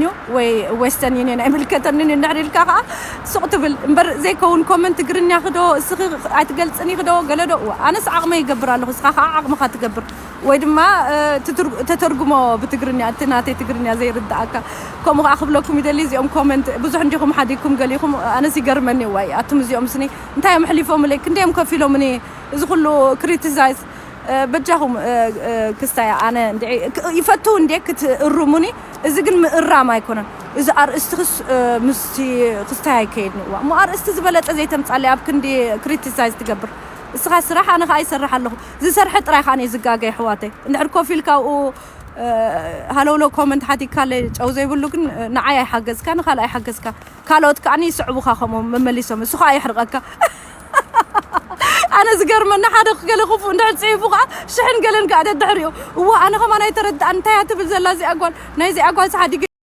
ዩ ወይ ዌስተርን ዩኒየን ኣይምልከተንን እዩ እንድሕር ኢልካ ከዓ ሱቕ ትብል እምበር ዘይከውን ኮመንት ትግርኛ ክዶ እስኺ ኣይትገልፅን ኢኺ ዶ ገለ ዶ እዋ ኣነስ ዓቕመ ይገብር ኣለኹ እስኻ ከዓ ዓቕምኻ ትገብር ወይ ድማ ተተርጉሞ ብትግርኛ እቲ ናተይ ትግርኛ ዘይርዳእካ ከምኡ ከዓ ክብለኩም ይደሊ እዚኦም ኮመንት ብዙሕ እንዲኹም ሓዲግኩም ገሊኹም ኣነስ ይገርመኒ እዋይ ኣቱም እዚኦም ስኒ እንታይ እዮም ሕሊፎምለይ ክንደዮም ከፊሎምኒ እዚ ኩሉ ክሪቲሳይዝ በጃኹም ክስታይ ኣነ ይፈትው እንዴ ክትእርሙኒ እዚ ግን ምእራም ኣይኮነን እዚ ኣርእስትኽስ ምስቲ ክስታይ ኣይከየድኒ እዋ እሞ ኣርእስቲ ዝበለፀ ዘይተምፃለይ ኣብ ክንዲ ክሪቲሳይዝ ትገብር እስኻ ስራሕ ኣነ ከዓ ይሰርሕ ኣለኹ ዝሰርሐ ጥራይ ከዓ ዝጋገ ይሕዋተይ እንድሕር ኮፍ ኢልካ ኣብኡ ሃለውለው ኮመንት ሓቲካለ ጨው ዘይብሉ ግን ንዓይ ኣይሓገዝካ ንካልእ ኣይሓገዝካ ካልኦት ከዓ ይስዕቡካ ከምኡ መመሊሶም እሱ ከዓ ይሕርቀካ ኣነ ዝገርመና ሓደ ገለ ክፉእ እንድሕር ፅሒፉ ከዓ ሽሕን ገለን ከዓ ደድሕሪኡ እዋ ኣነ ከማን ኣይተረድኣን እንታይ እያ ትብል ዘላ እዚኣ ጓል ናይ እዚኣ ጓል ሰሓዲ